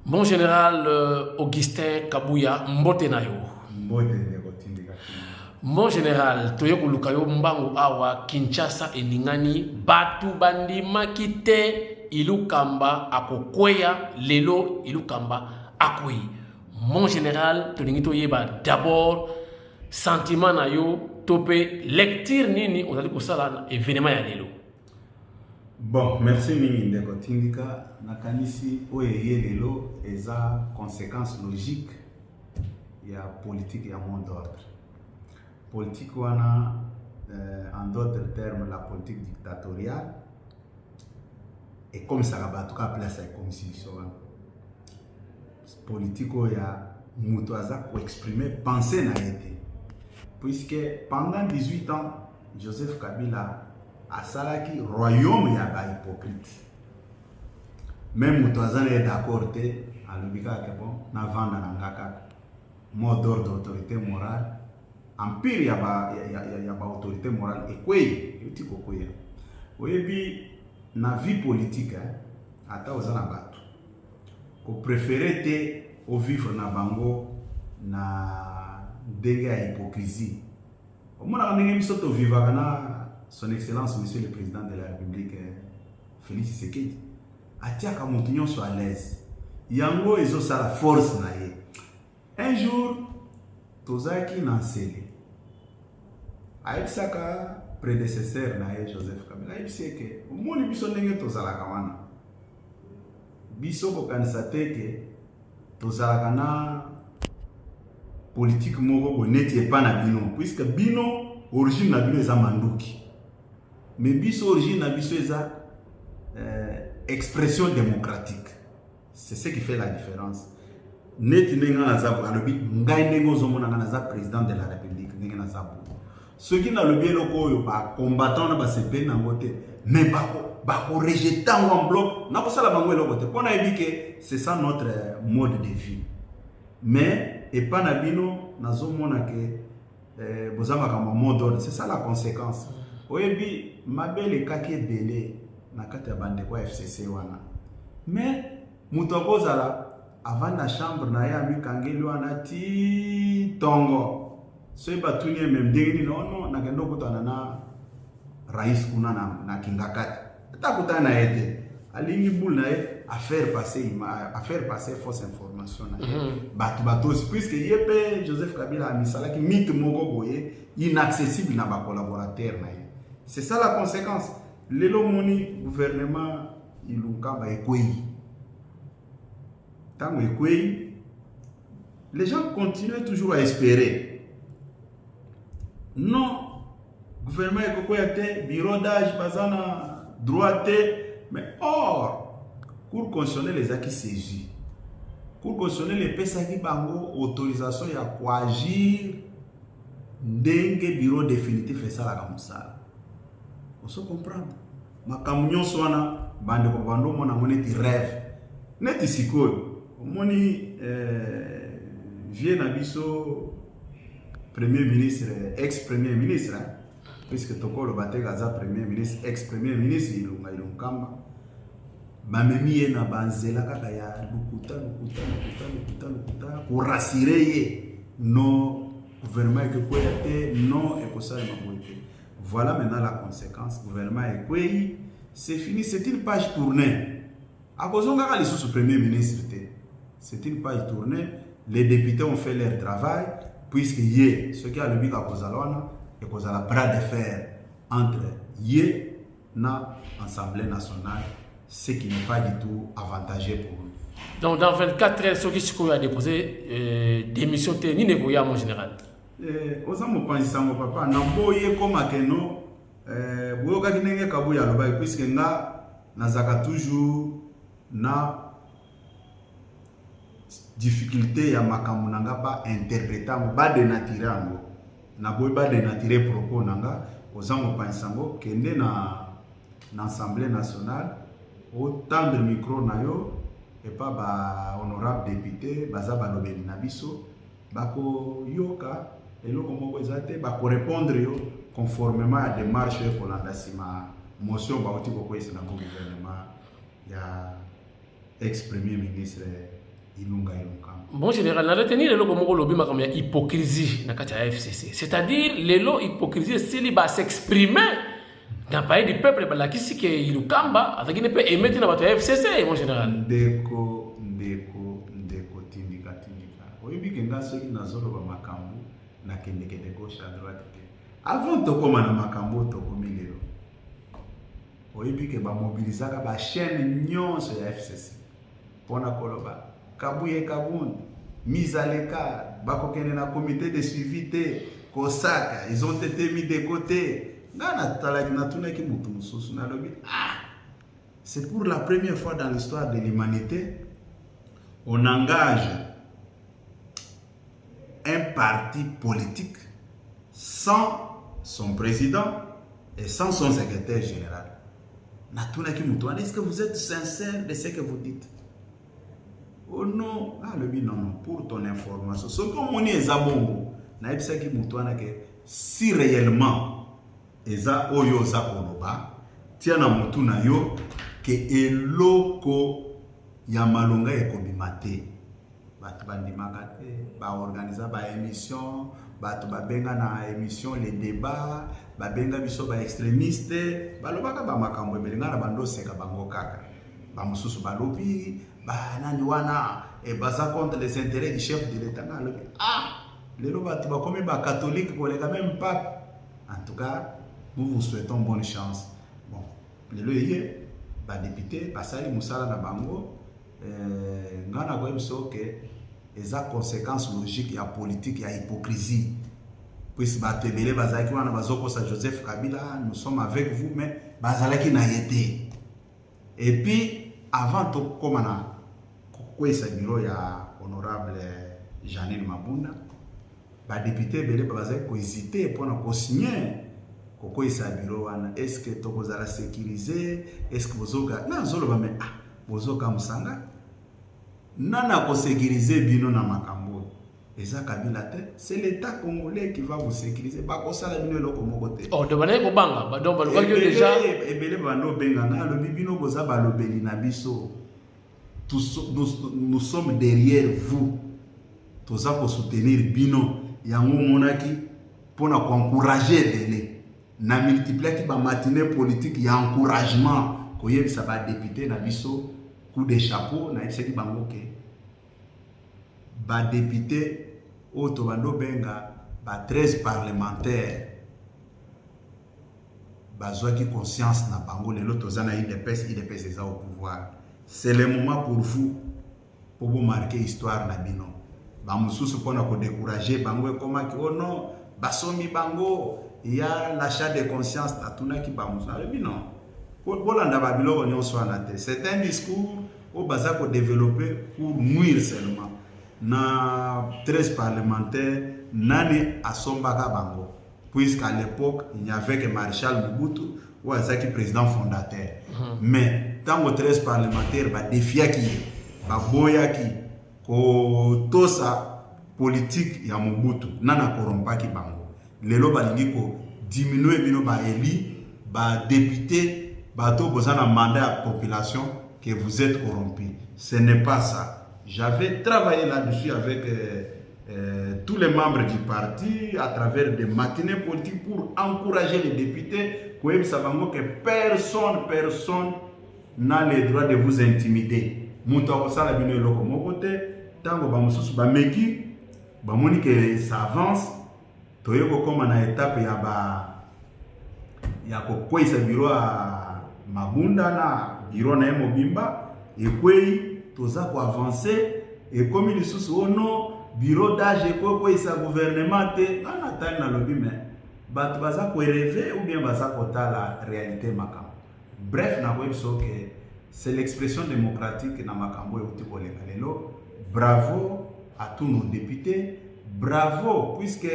Mon général Augustin Kabuya, mbote na yo. Mbote, ndeko Tindika. Mon général, toye koluka yo mbangu awa. Kinshasa eningani, bato bandimaki te Ilunkamba akokweya. Lelo Ilunkamba akwei. Mon général, tolingi toyeba d'abord sentiment na yo to mpe lecture nini ozali kosala na événement ya lelo. Bon, merci mingi, ndeko Tindika. Nakanisi oyo eye lelo eza conséquence logique ya politique ya mot d'ordre. Politique wana, en d'autres termes, la politique dictatoriale, ekomisaka bato kaka place ekomisi biso wana. Politique oyo ya moto aza koexprimer pensée na ye te, puisque pendant 18 ans Joseph Kabila asalaki royaume ya bahypocrite. Même moto aza na ye d'accord te, alobi kaka ke bon, navanda na nga kaka. Mot d'ordre, autorité morale, empire ya baautorité ba, ya, ya morale ekwei, euti kokweya. Oyebi, na vie politique, eh, ata oza na bato kopréférer te ovivre na bango na ndenge ya hypocrisie. Omonaka ndenge biso tovivaka na Son Excellence Monsieur le Président de la République, Félix Tshisekedi. Atiaka moto nyonso à l'aise, yango ezosala force na ye. Un jour tozalaki na Nsele, ayebisaka prédécesseur na ye Joseph Kabila, ayebisi eke omoni biso ndenge tozalaka wana, biso kokanisa te ke tozalaka na politike moko boye neti epa na bino, puisque bino origine na bino eza manduki, mais biso origine na biso eza expression démocratique. C'est ce qui fait la différence. Neti ndenge nga naza boye, alobi ngai ndenge ozomona nga naza président de la République, ndenge naza boye, soki nalobi eloko oyo bacombattant wana basepeli nango te, mais bakorejeter yango en bloc, nakosala bango eloko te, mpo nayebi ke c'est ça notre mode de vie. Mais epa na bino nazomona ke boza makambo ya mot d'ordre. C'est ça la conséquence. Oyebi, mabe elekaki ebele na kati ya bandeko ya FCC wana, mais moto akozala avandi na chambre na ye, amikangeli wana ti ntongo. Soki batuni ye même ndenge nini, ono nakende okutana na rais kuna na Kingakati, ata akutana na ye te, alingi boule na ye afaire passer fausse information na ye. Bato batosi, puisque ye mpe Joseph Kabila amisalaki mythe moko boye inaccessible na bacollaborateur na ye. C'est ça la conséquence. Lelo moni gouvernement Ilunkamba ekwei. Ntango ekwei, les gens continuent toujours à espérer: non, gouvernement ekokwea te, bureau d'âge baza na droit te. Mais or Cour constitutionnelle ezalaki saisi. Cour constitutionnelle epesaki bango autorisation ya koagir ndenge bureau définitif esalaka mosala. Ozo comprendre makambo nyonso wana, bandeko, bando omona yango neti rêve. Neti sikoyo omoni vieux na biso premier ministre, ex premier ministre, hein, puisque tokoloba te aza premier ministre, ex premier ministre Ilunga Ilunkamba, bamemi ye na banzela kaka ya lukuta, lukuta, lukuta, lukuta, lukuta, korassurer ye: non, gouvernement ekekweya te, non, ekosalema boye te. Voilà maintenant la conséquence: gouvernement ekwei, c'est fini, c'est une page tournée. Akozongaka lisusu premier ministre te, c'est une page tournée. Les députés ont fait leur travail, puisque ye soki alobi kakozala wana, ekozala bras de fer entre ye na Assemblée nationale, ce qui n'est pas du tout avantageux pour nous. Donc dans 24 heures, soki sikoyo adéposé démission te, nini ekoya, mon général? Oza mopanzi sango, papa. Na boye ekóma keno boyokaki ndenge Kabuya alobaki, puisque nga nazalaka toujours na difficulté ya makambo na nga bainterpréter yango, badénaturer yango. Naboyi badénaturer propos na nga. Oza mopanzi sango, kende na Assemblée nationale, otendre micro na yo epa bahonorable député, baza balobeli na biso, bakoyoka eloko moko eza te, bakorépondre yo conformément ya démarche oyo ekolanda nsima motion bauti kokweyisa nango gouvernement ya ex premier ministre. Ilunga Ilunkamba. Bon général, na retenir eloko moko olobi, makambo ya hypocrisie na kati ya FCC, c'est-à-dire lelo hypocrisie esili, bas'exprime na Palais du Peuple, balakisi ke Ilunkamba azalaki ne mpe aimé te na bato ya FCC, mon général. Ndeko, ndeko, ndeko, tindika, tindika. Oyebi ke nga soki nazoloba makambo, nakendekende gauche à droite te. Avant tokóma na makambo oyo tokomi lelo, oyebi ke bamobilizaka bachaîne nyonso ya FCC mpona koloba Kabuye Kabund mise à l'écart, bakokende na comité de suivi te, kosaka, ils ont été mis de côté. Nga natalaki, natunaki motu mosusu, nalobi: "Ah, c'est pour la première fois dans l'histoire de l'humanité, on engage un parti politique sans son président et sans son secrétaire général." Natunaki motu wana: "Est-ce que vous êtes sincère de ce que vous dites?" "Oh non." Alobi: "Non, non, pour ton information, soki omoni eza bongo." Nayebisaki motu wana ke si réellement eza oyo oza koloba, tia na motu na yo ke eloko ya malonga ekobima te. Bato bandimaka te, baorganiza baémission, bato babenga na émission Le Débat, babenga biso baextrémiste, balobaka bamakambo ebele. Ngai na bando oseka bango kaka. Bamosusu balobi banani wana baza contre les intérêts du chef de l'État. Ngai alobi: "Ah, lelo bato bakomi bacatholique koleka même pape." En tout cas, nous vous souhaitons bonne chance. Bon, lelo eye badéputé basali mosala na bango. Ngai nakoyebi biso ke eza conséquence logique ya politique ya hypocrisie, puisque bato ebele bazalaki wana bazokosa Joseph Kabila: "Nous sommes avec vous", mais bazalaki na ye te. Et puis avant tokóma na kokweyisa bureau ya honorable Janine Mabunda, badéputé ebele bazalaki kohésite mpona kosigne kokweyisa bureau wana. Est ce que tokozala sécurisé? Est ce que bozoka? Na azoloba: "Mais ah, bozoka mosanga, nani akosécurize bino na makambo oyo? Eza Kabila te, c'est l'État congolais qui va vous sécuriser. Bakosala bino eloko moko te." Oh, donc bandaki kobanga, donc balobaki yo déjà. Ebele bando obenga ngai, alobi: "Bino boza balobeli na biso, nous sommes derrière vous, toza kosoutenir bino." Yango omonaki mpona koencourage ebele, na multipliaki bamatinée politique ya encouragement, koyebisa badéputé na biso coup de chapeau. Nayebisaki bango ke badéputé oyo tobandi obenga ba 13 parlementaire bazwaki conscience na bango. Lelo toza na UDPS, UDPS eza au pouvoir. C'est le moment pour vous po bomarke histoire na bino. Bamosusu, mpona kodécourage bango, ekomaki: "Oh non, basombi bango, ya l'achat de conscience." Natunaki bamosusu, nalobi: "Non, bolanda babiloko nyonso wana te. C'est un discours oyo baza kodéveloppe pour nuire seulement." Na 13 parlementaires, nani asombaka bango? Puisqu'à l'époque il n'y avait que Maréchal Mobutu oyo azalaki président fondateur. Mais ntango 13 parlementaires badefiaki ye, baboyaki kotosa politique ya Mobutu, nani akorompaki bango? Lelo balingi kodiminue bino baeli badéputé, bato boza na mandat ya population, que vous êtes corrompu. Ce n'est pas ça. J'avais travaillé là-dessus avec tous les membres du parti à travers des matinées politiques pour encourager les députés, koyebisa bango que personne, personne n'a le droit de vous intimider. Moto akosala bino eloko moko te. Ntango bamosusu bameki, bamoni ke ça avance, toye kokóma na étape ya kokweyisa bureau ya Mabunda na bureau na ye mobimba ekwei. Toza koavance, ekomi lisusu: "Oh non, bureau d'âge ekokweyisa gouvernement te." Nga natali, nalobi: "Mais bato baza korêver ou bien baza kotala réalité makambo?" Bref, nakoyebi so ke c'est l'expression démocratique na makambo euti koleka lelo. Bravo à tous nos députés, bravo, puisque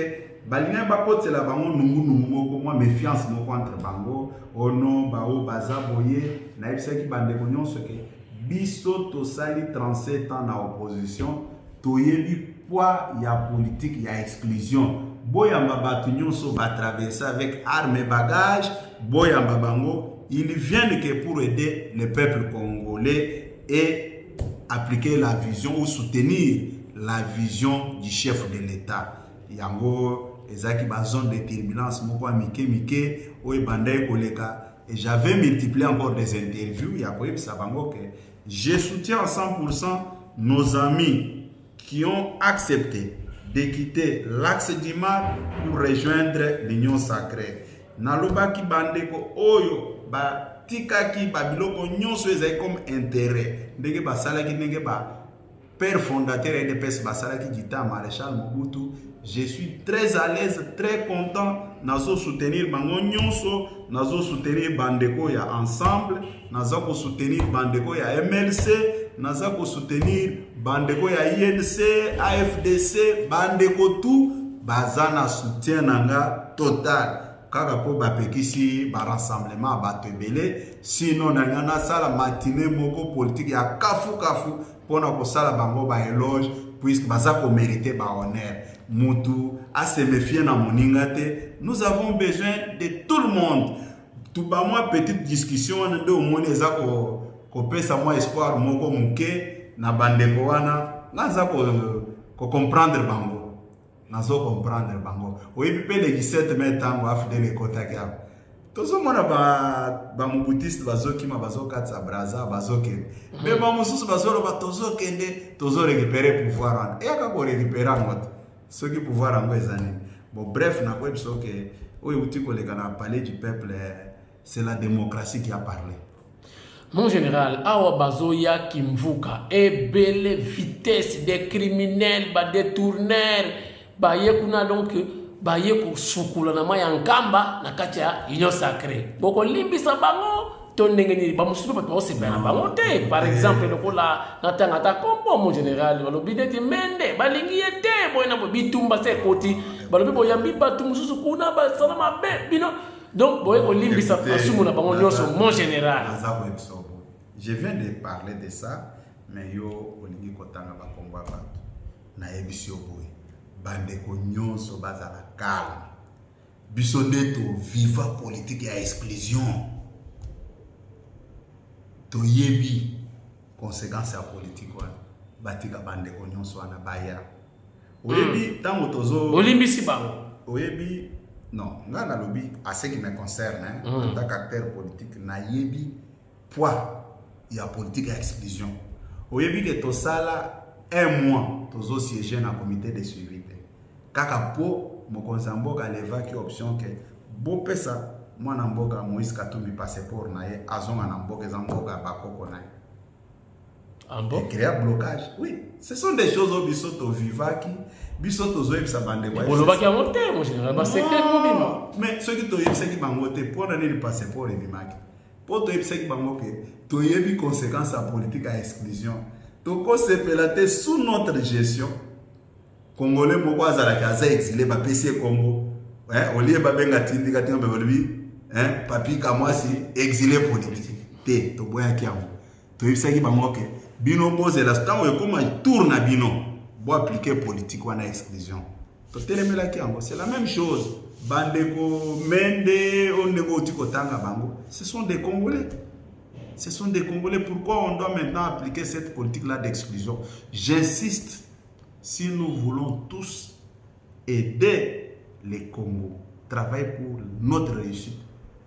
balingaki bakotisela bango nungunungu moko, mwa méfiance moko entre bango ono bao baza boye. Nayebisaki bandeko nyonso ke biso tosali 37 ans na opposition, toyebi poids ya politique ya exclusion. Boyamba bato nyonso batraverse avec arme et bagage, boyamba bango, ils viennent que pour aider le peuple congolais et appliquer la vision ou soutenir la vision du chef de l'État. Yango ezalaki ba zone de turbulence moko ya mike mike oyo ebandaki koleka, et j'avais multiplié encore des interviews ya koyebisa bango que je soutiens à 100% nos amis qui ont accepté de quitter l'axe du mal pour rejoindre l'Union sacrée. Nalobaki bandeko oyo batikaki babiloko nyonso ezali comme intérêt, ndenge basalaki, ndenge ba père fondateur ya UDPS basalaki du temps Maréchal Mobutu. Je suis très à l'aise, très content. Nazo soutenir bango nyonso, nazo soutenir bandeko ya Ensemble, naza kosoutenir bandeko ya MLC, naza kosoutenir bandeko ya UNC, AFDC. Bandeko tout baza na soutien na nga total, kaka mpo bapekisi barassemblement ya bato ebele. Sinon na nga nasala matinée moko politique ya kafukafu mpona kosala bango baéloge, puisque baza komérite bahonneur. Mutu ase méfie na moninga te, nous avons besoin de tout le monde. Tuba mwa petite discussion wana nde omoni eza kopesa mwa espoir moko moke na bandeko wana. Nga naza kocomprendre bango, nazo comprendre bango. Oyebi mpe le 17 mai, ntango AFDL ekotaki awa, tozomona bamobutiste bazokima, bazokatisa Braza, bazokende. Me bamosusu bazoloba: tozokende, tozorécupérer pouvoir wana. Eyaka korécupérer yango te soki pouvoir yango eza nini? Bon, bref, nakoyebi soki oyo euti koleka na Palais du Peuple, c'est la démocratie qui a parlé. Mon général, awa bazoya kimvuka ebele, vitesse des criminels, badétourneur baye kuna. Donc baye kosukula na mai ya Nkamba na kati ya Union sacrée. Bokolimbisa bango to ndenge nini? Bamosusu mpe bato baosepela na bango te. Par exemple, lokola natanga ata kombo, mon général, balobi neti Mende, balingi ye te boye na boye. Bitumba se ekoti, balobi boyambi bato mosusu kuna basala mabe bino. Donc boye kolimbisa masumu na bango nyonso, mon général? Naza koyebisa boye, je viens de parler de ça, mais yo olingi kotanga bakombo ya bato. Nayebisi yo boye: bandeko nyonso bazala calme. Biso nde toviva politique ya exclusion, toyebi conséquence ya politique wana. Batika bandeko nyonso wana baya. Oyebi ntango tozo Olimbisi bango? Oyebi, non, ngai nalobi à ce qui me concerne, hein, en tant qu'acteur politique, nayebi poids ya politique ya exclusion. Oyebi ke tosala un mois tozosiége na comité de suivi te, kaka mpo mokonzi ya mboka alevaki option ke bopesa mwana mboka Moïse Katumbi passeport na ye, azonga na mboka, eza mboka ya bakoko na ye. Ah bon? Créa blocage, oui. Ce sont des choses oyo biso tovivaki. Biso tozoyebisa bandeko ya Bolobaki yango te, mon général, basecret mobima. Mais soki toyebisaki bango te, mpo na nini passeport ebimaki? Mpo toyebisaki bango ke toyebi conséquence ya politique ya exclusion. Tokosepela te sous notre gestion Congolais moko azalaki aza exilé, bapesi ye kombo olie babenga tindika tinga, balobi Papi Kamwasi, exilé politique te. Toboyaki yango. Toyebisaki bango ke bino bozela ntango ekóma tour na bino, boappliquer politique wana exclusion. Totelemelaki yango. C'est la même chose, bandeko Mende oyo, ndenge oti kotanga bango, ce sont des Congolais, ce sont des Congolais. Pourquoi on doit maintenant appliquer cette politique là d'exclusion? J'insiste, si nous voulons tous aider les Congo, travailler pour notre réussite,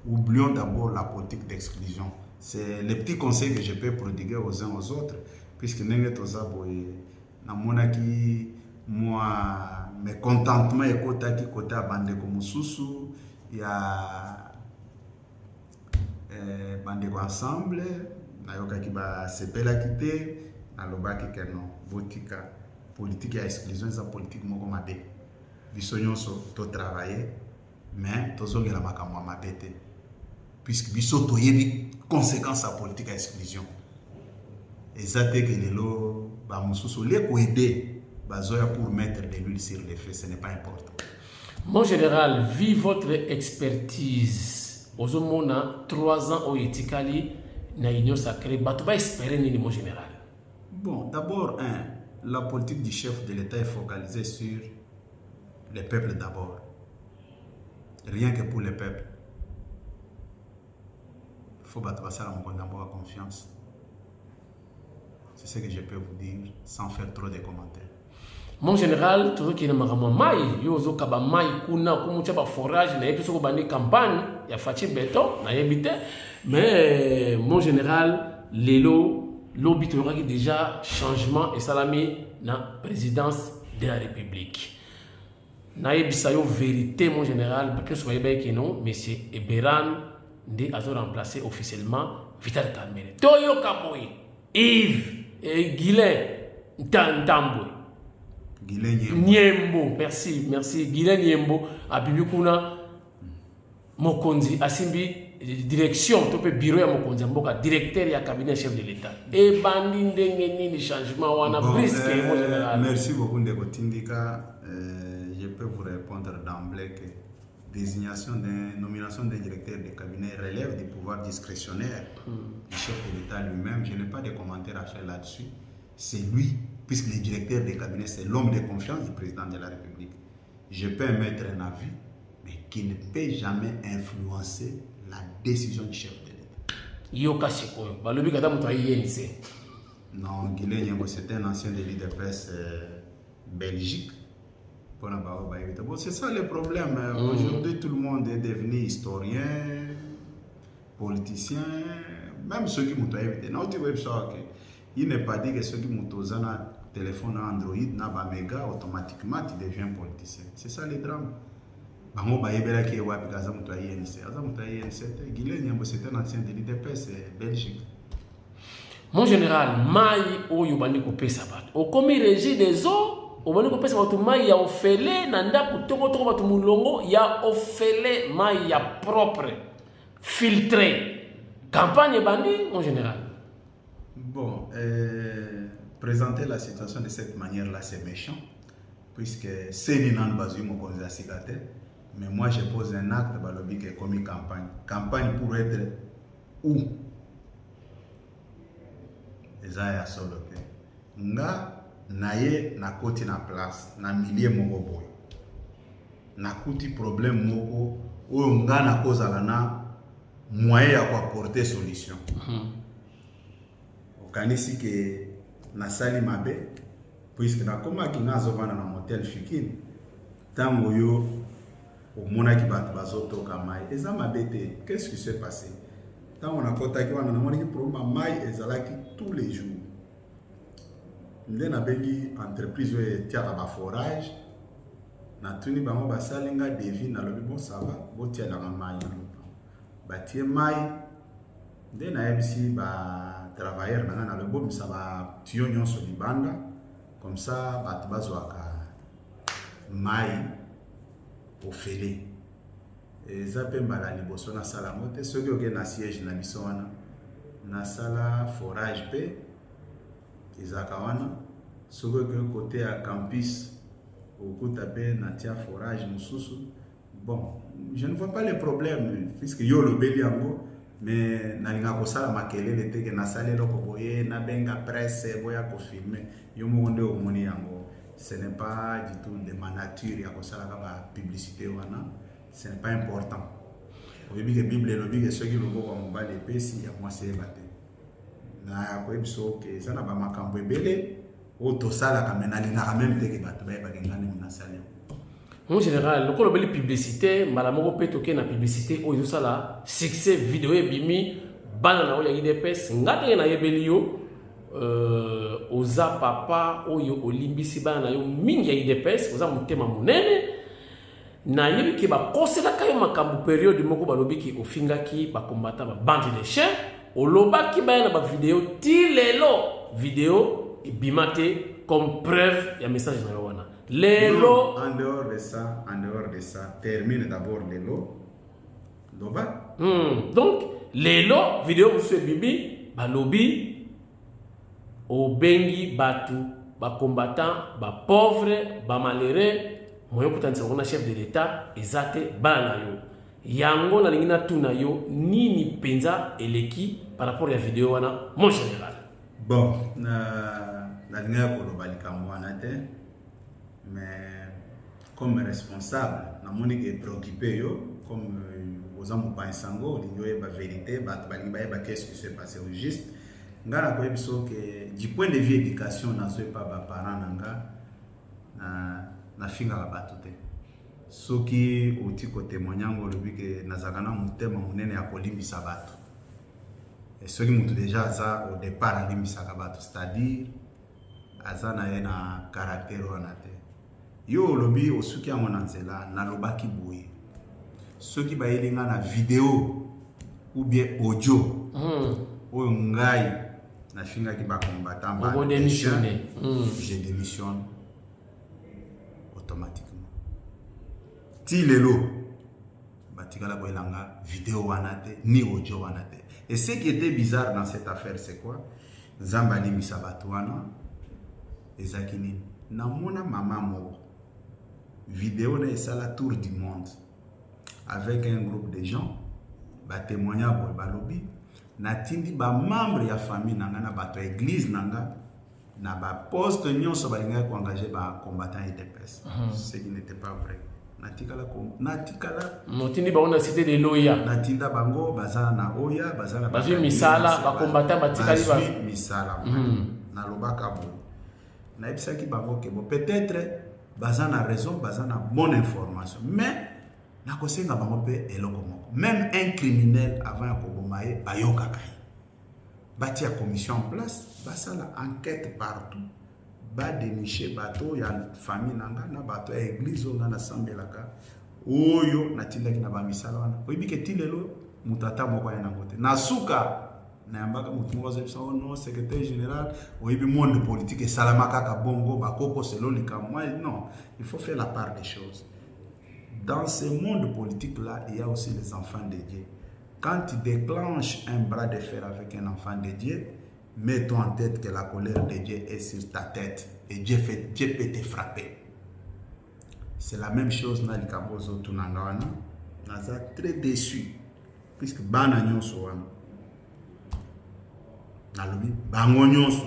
oublions d'abord la politique d'exclusion. C'est le petit conseil que je peux prodiguer aux uns aux autres, puisque ndenge toza boye, namonaki mwa mécontentement ekotaki kota ya bandeko mosusu ya bandeko Ensemble. Nayokaki basepelaki te. Nalobaki ke non, botika politique ya exclusion, eza politique moko mabe. Biso nyonso totravaille, mais tozongela makambo ya mabe te, puisque biso toyebi conséquence ya politique ya exclusion. Eza te ke lelo bamosusu olie koaider, bazoya pour mettre de l'huile sur le feu. Ce n'est pas important. Mon général, vu votre expertise, ozomona 3 ans oyo etikali na Union sacrée, bato baespérer nini, mon général? Bon, d'abord, un, la politique du chef de l'État est focalisée sur le peuple d'abord, rien que pour le peuple. Faut bato basala mokonzi ya mboka confiance. C'est ce que je peux vous dire sans faire trop de commentaires. Mon général, tozokende makambo ya mai. Yo ozokaba mai kuna, okomotya baforage. Nayebi soki obandi campagne ya Fatshi Béton, nayebi te. Mais mon général, lelo lobi toyokaki déjà changement esalami na présidence de la République. Nayebisa yo vérité, mon général, bato nyonso bayebaki non, monsieur Eberan nde azoremplacer officiellement Vital Kamerhe. Toyoka boye Yves Guilin Ntambwe. Guilin Nyembo. Nyembo, merci, merci. Guilin Nyembo abimi kuna, mokonzi asimbi direction to mpe bureau ya mokonzi ya mboka, directeur ya cabinet chef de l'État. Ebandi ndenge nini changement wana? Bon, brusque, mon général. Merci beaucoup, ndeko Tindika. Je peux vous répondre d'emblée que désignation d'un nomination d'un directeur de cabinet relève du pouvoir discrétionnaire du chef de l'État lui-même. Je n'ai pas de commentaires à faire là-dessus. C'est lui, puisque le directeur de cabinet, c'est l'homme de confiance du président de la République. Je peux émettre un avis, mais qui ne peut jamais influencer la décision du chef de l'État. Yoka sikoyo, balobi kata moto ayenise. Non, Guilin Nyembo, c'était un ancien de l'UDPS Belgique. Bon, c'est ça le problème. Aujourd'hui, tout le monde est devenu historien, politicien, même ceux qui m'ont invité. Non, tu vois, ok. Il n'est pas dit que ceux qui m'ont un téléphone Android, na ba méga, automatiquement, tu deviens politicien. C'est ça le drame. Bango bayebelaki ye wapi aza moto ya UNC? Aza moto ya UNC te. Guilin Nyembo, c'est un ancien de l'UDPS Belgique. Mon général, mai oyo obandi kopesa bato, okomi Régie des eaux, obandi kopesa bato mai ya ofele na ndako, tokotoko bato molongo ya ofele, mai ya propre, filtré. Campagne ebandi, mon général. Bon, présenter la situation de cette manière-là, c'est méchant, puisque c'est nanu bazwi mokonzi ya sika te. Mais moi, je pose un acte, balobi ke ekomi campagne. Campagne pour être où? Eza ya solo te. Nga na ye nakoti na place na milieu moko boye, nakuti problème moko oyo nga nakozala na moyen ya koapporter solution. Okanisi ke nasali mabe, puisque nakomaki, nga azovanda na motel Fikine. Ntango oyo omonaki bato bazotoka mai, eza mabe te. Qu'est-ce qui s'est passé? Ntango nakɔtaki wana, namonaki problème ya mai ezalaki tous les jours. Nde nabengi entreprise oyo etiaka baforage, natuni bango, basali nga devis. Nalobi: "Bon, ça va, botielanga mai na lopango." Batie mai. Nde nayebisi batravailleur na ngai, nalobi: "Bomisa batuyau nyonso libanda, comme ça bato bazwaka mai ofele." Eza mpe mbala liboso nasala yango te. Soki okei na siège na biso wana, nasala forage mpe ezalaka wana. Soki okei kote ya campus, okuta mpe natia forage mosusu. Bon, je ne vois pas le problème, puisque yo olobeli yango. Mais nalingaka kosala makelele te ke nasali eloko boye, nabenga presse boya kofilmer. Yo moko nde omoni yango. Ce n'est pas du tout de ma nature ya kosalaka bapublicité wana, ce n'est pas important. Oyebi ke Bible elobi ke soki loboko ya mobali epesi, ya mwasi eyeba te. Na koyebi so ke eza na bamakambo ebele oyo tosalaka, me nalingaka même te ke bato bayebaka nga ndenge nasali yango. Mon général, lokola obeli publicité, mbala moko mpe tokei na publicité oyo ezosala succès. Video ebimi, bana na oyo ya UDPS. Nga ndenge nayebeli yo, oza papa oyo olimbisi bana na yo mingi ya UDPS, oza motema monene. Nayebi ke bakoselaka yo makambo période moko, balobi ke ofingaki bakombata babande de chien, olobaki baya na bavideo. Ti lelo video ebima te comme preuve ya message na yo wana. Lelo Non, en dehors de ça, en dehors de ça, termine d'abord lelo. Loba. Donc lelo video mosusu ebimi, balobi obengi bato bacombattant bapauvre, bamalheureux, moyen okutanisa bango na chef de l'État eza te. Bana na yo yango, nalingi natuna yo nini mpenza eleki par rapport ya video wana, mon général? Bon, na nalingaki koloba likambo wana te, mais comme responsable, namoni ke préoccupé yo, comme oza mopanzi sango, olingi oyeba vérité, bato balingi bayeba qu'est-ce qui s'est passé au juste. Nga nakoyebi so ke du point de vue éducation nazwi epa baparent na nga, nafingaka bato te. Soki oti kotémoigne yango, olobi ke nazalaka na motema monene ya kolimbisa bato. Soki moto déjà aza au départ alimbisaka bato, c'est-à-dire aza na ye na caractère wana te. Yo olobi osuki yango na nzela. Nalobaki boye: soki bayeli nga na video ou bien audio oyo ngai nafingaki bacombattant, Okodémissionne. Je démissionne automatiquement. Ti lelo batikala koyelanga video wana te, ni audio wana te. Et ce qui était bizarre dans cette affaire, c'est quoi? Nzambe alimbisa bato wana. Ezalaki nini? Namona mama moko, video na esala tour du monde avec un groupe de gens batémoigna boye, balobi: natindi bamembre ya famille na nga na bato ya église na nga na baposte nyonso balingaki koengage bacombattant UDPS, ce qui n'était pas vrai. Natikala natikala Motindi bango na cité de l'Oya. Natinda bango, baza na oya, baza na Bazwi misala, bacombattant batikali. Bazwi misala. Nalobaka boye, nayebisaki bango ke bo peut-être baza na raison, baza na bonne information, mais nakosenga bango mpe eloko moko: même un criminel, avant ya koboma ye, bayokaka ye. Batia commission en place, basala enquête partout, badéniche bato ya famille na nga na bato ya église oyo nga nasambelaka, oyo natindaki na bamisala wana. Oyebi ke ti lelo moto ata moko aye nango te. Na suka nayambaka motu moko azobisa: "Oh non, secrétaire général, oyebi monde politique esalama kaka bongo, bakokosela likambo." Non, il faut faire la part des choses. Dans ce monde politique là, il y a aussi les enfants de Dieu. Quand tu déclenches un bras de fer avec un enfant de Dieu, mets-toi en tête que la colère de Dieu est sur ta tête et Dieu peut te frapper. C'est la même chose na likambo ozotuna nga wana. Naza très déçu puisque bana nyonso wana nalobi, bango nyonso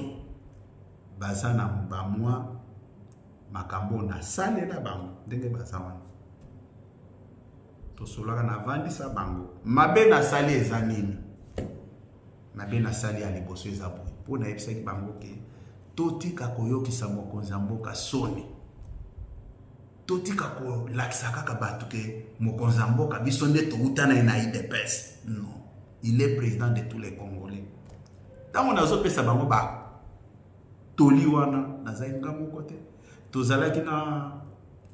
baza na bamwa makambo nasalela bango. Ndenge baza wana, tosolaka, navandisa bango. Mabe nasali eza nini? Mabe nasali ya liboso eza boye: mpo nayebisaki bango ke totika koyokisa mokonzi ya mboka soni, totika kolakisa kaka bato ke mokonzi ya mboka, biso nde touta na ye na UDPS. Non, il est président de tous les Congolais. Ntango nazopesa bango batoli wana, nazalaki nga moko te. Tozalaki na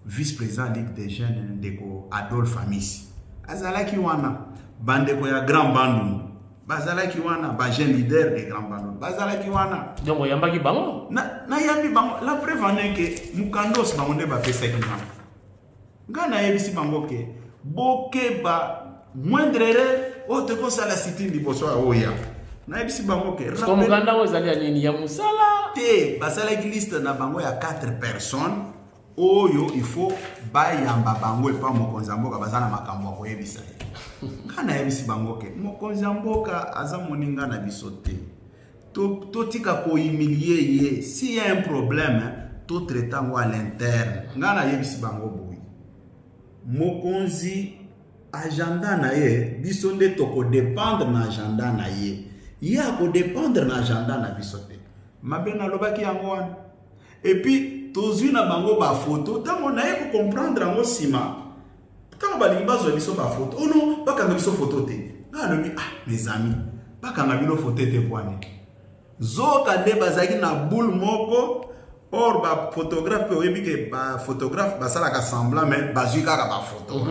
vice président Ligue des jeunes, ndeko Adolphe Amisi azalaki wana, bandeko ya Grand Bandundu bazalaki wana, bajeune leader de Grand Bandundu bazalaki wana. Donc oyambaki bango? Nayambi bango. La preuve en est ke mokanda osi bango nde bapesaki nga. Ngai nayebisi bango ke bokeba, moindre erreur oyo tokosala sitini liboso ya oya. Nayebisi bango ke Mokanda oyo ezali ya nini? Ya mosala? Te, basalaki liste na bango ya 4 personnes oyo il faut bayamba bango epa mokonzi ya mboka, baza na makambo ya koyebisa ye. Ngai nayebisi bango ke mokonzi ya mboka aza moninga na biso te. Totika kohumilie ye. S'il y a un problème, totraite yango à l'interne. Ngai nayebisi bango boye: mokonzi, agenda na ye, biso nde tokodépendre na agenda na ye, ye akodépendre na agenda na biso te. Mabe nalobaki yango wana. Et puis tozwi na bango bafoto. Ntango naye kocomprendre yango nsima, ntango balingi bazwa biso bafoto: "Oh non, bakanga biso foto te." Ngai alobi: "Ah, mes amis, bakanga bino foto te pwani?" Zoka nde bazalaki na boule moko. Or baphotographe mpe, oyebi ke baphotographe basalaka semblant, mais bazwi kaka bafoto.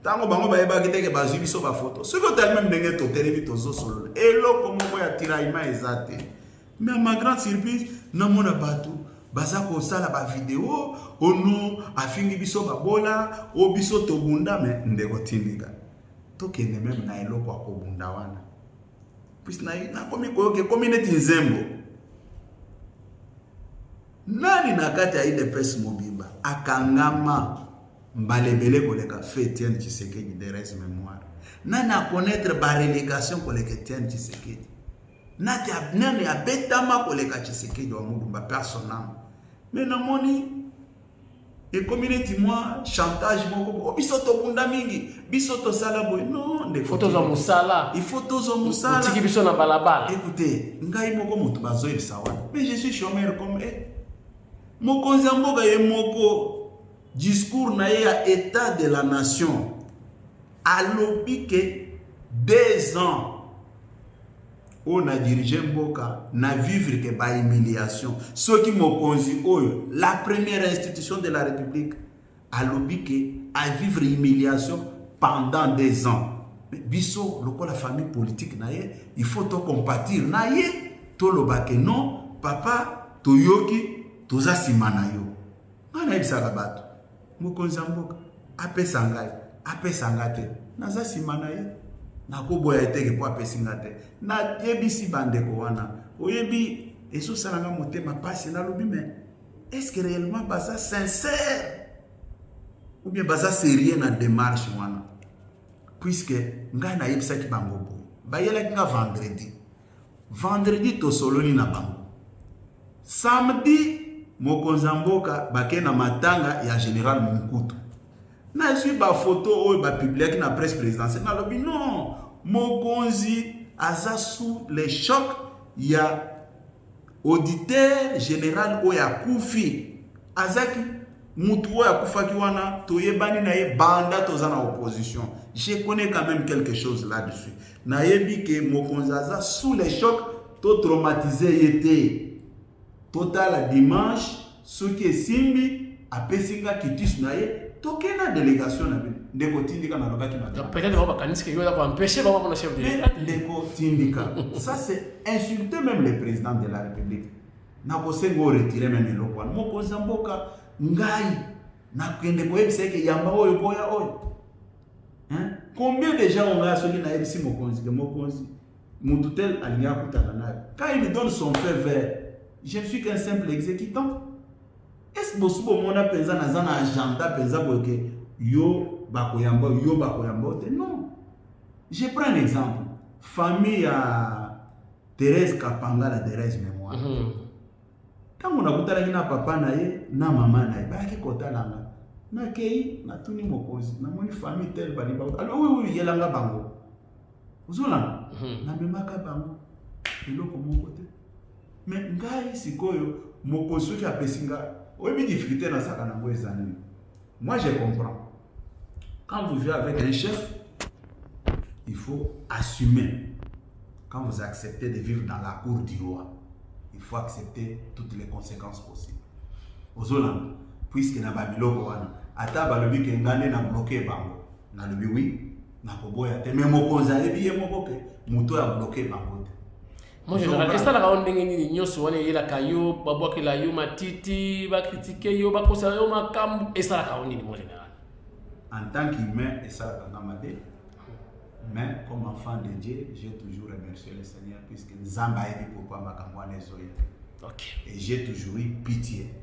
Ntango bango bayebaki te ke bazwi biso bafoto. Soki otali même ndenge totelemi, tozosolola, eloko moko ya tiraillement eza te. Mais à ma grande surprise, namona bato baza kosala bavideo: "Ono afingi biso babola, o biso tobunda." Mais ndeko, tindika tokende même na eloko ya kobunda wana, puisque nakomi koyoka ekomi neti nzembo. Nani na kati ya UDPS mobimba akangama mbala ebele koleka fe Etienne Tshisekedi d'heureuse mémoire? Nani akonaître barelégation koleka Etienne Tshisekedi? Nani abetama koleka Tshisekedi wa Mulumba, personne? Mais namoni Ekomi neti mwa chantage moko: "Oh, biso tobunda mingi, biso tosala boye." Non, ndeko. Faut tozwa mosala. Il faut tozwa mosala. Otiki biso na balabala. Écoutez, ngai moko moto bazoyebisa wana, mais je suis chômeur comme mokonzi ya mboka ye moko. Discours na ye ya état de la nation, alobi ke 2 ans oyo na dirige mboka, na vivre ke bahumiliation. Soki mokonzi oyo, la première institution de la République, alobi ke avivre humiliation pendant 2 ans, mais biso lokola famille politique na ye, il faut tocompatir na ye, toloba ke non, papa, toyoki, toza nsima na yo. Ngai nayebisaka bato, mokonzi ya mboka apesa ngai, apesa nga te, naza nsima na ye. Nakoboya eteke mpo apesi nga te. Nayebisi bandeko wana, oyebi, ezosalanga motema mpasi. Nalobi, mais est ce que réellement baza sincère ou bien baza sérieux na démarche wana? Puisque ngai nayebisaki bango boye, bayelaki nga vendredi. Vendredi tosololi na bango, samedi mokonzi ya mboka bake na matanga ya général Munkutu. Nazwi bafoto oyo bapubliaki na presse présidentielle. Nalobi non, mokonzi aza sous le choc ya auditeur général oyo akufi. Azaki mutu oyo akufaki wana, toyebani na ye banda toza na opposition. Je connais quand même quelque chose là-dessus. Nayebi ke mokonzi aza sous le choc, totraumatize ye te. Totala dimanche, soki esimbi, apesi nga quitus na ye, tokei na délégation na bino. Ndeko Tindika, nalobaki mabe. Peut-être bango bakanisi ke yo oza koempêche bango mpona chef de l'État. Ndeko Tindika, ça c'est insulter même le président de la République. Nakosenga oretire même eloko wana. Mokonzi ya mboka, ngai nakende koyebisa eke yamba oyo, boya oyo, hein? Combien de gens ngai soki nayebisi mokonzi ke mokonzi, mutu tel alingi akutana naye, quand il donne son feu vert, je ne suis qu'un simple exécutant. Est ce bosu bomona mpenza naza na agenda mpenza boye ke yo bakoyamba, yo bakoyamba te? Non. Je prends un exemple, famille ya Thérèse Kapangala, Thérèse mémoire. Ntango nakutanaki na papa na ye na mama na ye, bayaki kotalanga, nakei, natuni mokonzi: namoni famille tel balingi bango. Alo: Oui, yelanga bango." Ozolanda? Namemaka bango, eloko moko te. Mais ngai sikoyo, mokonzi soki apesi nga, oyebi difficulté nazalaka nango eza nini? Moi je comprends, quand vous vivez avec un chef, il faut assumer. Quand vous acceptez de vivre dans la cour du roi, il faut accepter toutes les conséquences possibles. Ozolanda? Puisque na babiloko wana, ata balobi ke nga nde na bloqué bango, nalobi oui, nakoboya te. Mais mokonzi ayebi ye moko ke moto oyo abloqué bango te. Mon général, esalaka yo ndenge nini nyonso wana eyelaka yo, babwakela yo matiti, bacritiquer yo, bakosala yo makambo? Esalaka yo nini, mon général? En tant qu'humain, esalaka nga mabe, mais comme enfant de Dieu, j'ai toujours remercié le Seigneur, puisque Nzambe ayebi pourquoi makambo wana ezoya. Et j'ai toujours eu pitié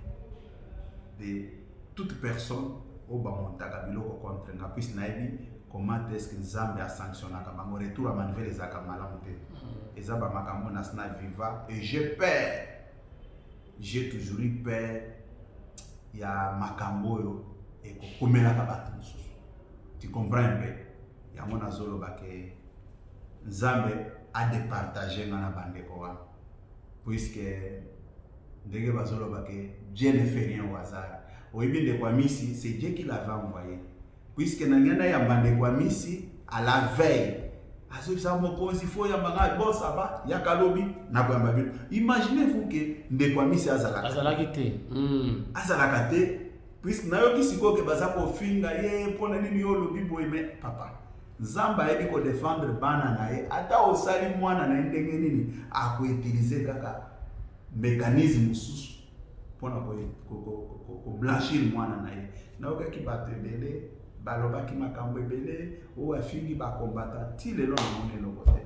de toute personne oyo bamontaka biloko contre nga, puisque nayebi comment est-ce que Nzambe asanctionnaka bango. Retour ya manivelle ezalaka malamu te. Eza bamakambo nasi na viva et j'ai peur, j'ai toujours eu peur ya makambo oyo ekokomelaka bato mosusu. Tu comprends un peu? Yango nazoloba ke Nzambe adépartage nga na bandeko wana, puisque ndenge bazoloba ke Dieu ne fait rien au hasard. Oyebi, ndeko Amisi, c'est Dieu qui l'avait envoyé, puisque na ngai nayamba ndeko Amisi à la veille, azobisa mokonzi: faut yamba ngai. Bon, ça va, yaka lobi, nakoyamba bino. Imaginez vous ke ndeko Amisi azalaka Azalaki te. Azalaka te, puisque nayoki sikoyo ke baza kofinga ye mpona nini, yo olobi boye. Mais papa, Nzambe ayebi kodéfendre bana na ye. Ata osali mwana na ye ndenge nini, akoutiliser kaka mécanisme mosusu mpona koblanchir mwana na ye. Nayokaki bato ebele balobaki makambo ebele oyo afingi bakombata. Ti lelo namoni eloko te.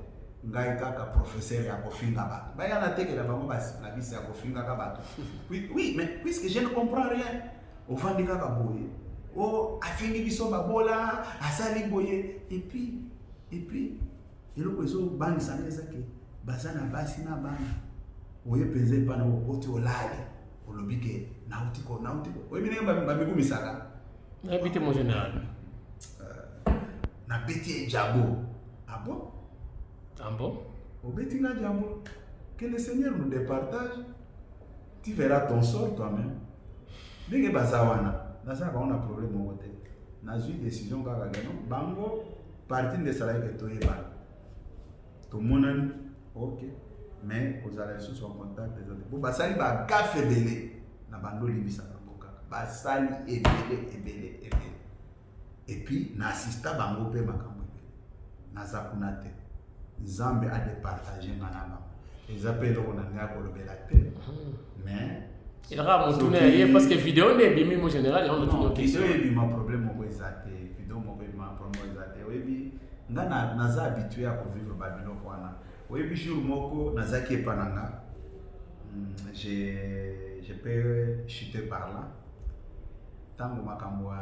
Ngai kaka professeur ya kofinga bato, baya natekela bango basilabisi ya kofingaka bato. Oui, mais puisque je ne comprends rien, ovandi kaka boye, o afingi biso babola, asali boye. Et puis eloko ezobangisa nga eza ke baza na basi na bana. Oye mpenza epana, okoti, olali, Olobi ke nauti ko, nauti ko, oyebi ndenge bamikumisaka. Nayebi te, mon général. Nabeti ye jabo. Ah bon? Ah bon? Obeti nga jabo? Que le Seigneur nous départage, tu verras ton sort toi-même. Ndenge baza wana, naza bango na problème moko te. Nazwi décision kaka keno bango parti nde esalaki ke toyebana, tomonani, ok, mais kozala lisusu en contact eza te, po basali bagaffes ebele na bando. Olimbisa bango kaka, basali ebele, ebele, ebele. Et puis na assista bango mpe makambo ebele. Naza kuna te, Nzambe adépartage nga na bango. Eza mpe eloko na ngai kolobela te, mais Elaka motuna ya ye, parce que vidéo nde ebimi, mon général, yango natuni question. Vidéo ebima, problème moko eza te. Vidéo moko ebima, problème moko eza te. Oyebi nga naza habitué ya kovivre babiloko wana. Oyebi, jour moko nazalaki epa na nga, je peux chuter par là. Ntango makambo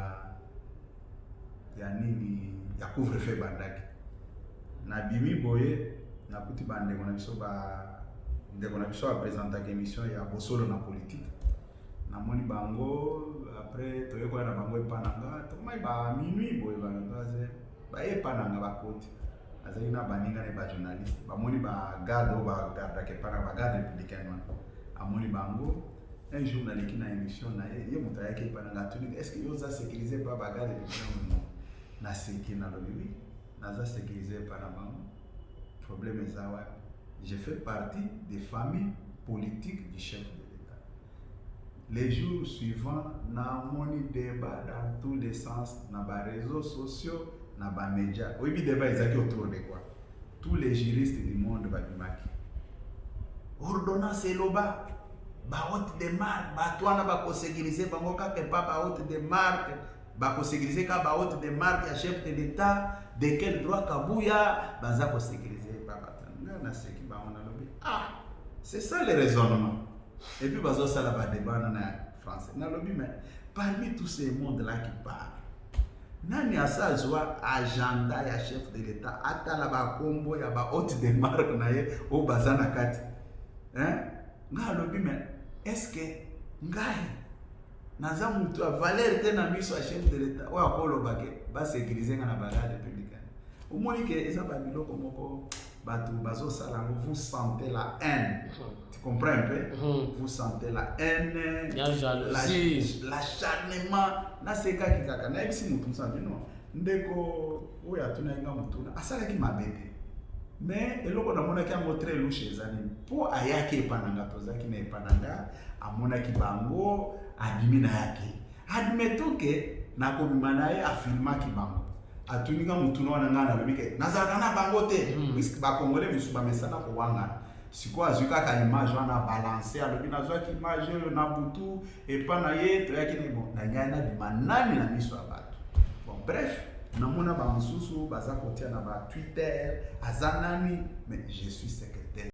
ya nini ya couvre-feu ebandaki, nabimi boye, nakuti bandeko na biso, bandeko na biso baprésentaka émission ya Bosolo na Politique. Namoni bango, après toyekola na bango epa na nga. Tokomai ba minuit boye, ba 23 baye epa na nga, bakoti. Azalaki na baninga ne bajournaliste. Bamoni bagarde oyo bagardaka epa na bagarde républicaine wana, amoni bango. Un jour naleki na émission na ye, ye moto ayaki epa na nga, atuni: "Est ce que yo oza sécurisé pa bagarde républicaine?" Non, naseki, nalobi: "Oui, naza sécurisé epa na bango. Problème eza wapi? Je fais partie des familles politiques du chef de l'État." Les jours suivants, namoni débat dans tous les sens na baréseaux sociaux, na bamédia. Oyebi débat ezalaki autour de quoi? Tous les juristes du monde babimaki. Ordonnance eloba bahôtes de marque, bato wana bakosécuriser bango kaka epa bahôtes de marque, bakosécuriser kaka bahôtes de marque ya chef de l'État. De quel droit Kabuya baza kosécuriser epa bato? Nga naseki bango, nalobi: "Ah, c'est ça le raisonnement." Et puis bazosala badébat wana na français. Nalobi: "Mais parmi tous ces mondes là qui parlent, nani asa azwa agenda ya chef de l'État, atala bakombo ya bahôtes de marque na ye oyo baza na kati, hein?" Ngai alobi: "Mais est ce que ngai naza moto ya valeur te na miso ya chef de l'État oyo akoloba ke basécuriser nga na bagarde républicaine?" Omoni ke eza babiloko moko bato bazosala yango. Vous sentez la haine, tu comprends un peu? Vous sentez la haine. Ya jalousie. L'acharnement. Nasekaki kaka, nayebisi motu mosu bino, ndeko oyo atunaki nga motuna asalaki mabe te, mais eloko namonaki yango très louche eza nini? Mpo ayaki epa na nga, tozalaki na epa na nga, amonaki bango, abimi na yaki. Admettons ke nakobima na ye, afilmaki bango, atuni nga motuna wana, ngai nalobi ke nazalaka na bango te, puisque bakongole misusu bamesana kowangana. Sikoyo azwi kaka image wana, balance, alobi nazwaki image oyo na butu epa na ye, toyaki na bon na ngai, nabima nani na miso ya bato? Bon, bref, namona bamosusu baza kotia na batwitter aza nani, mais je suis secrétaire.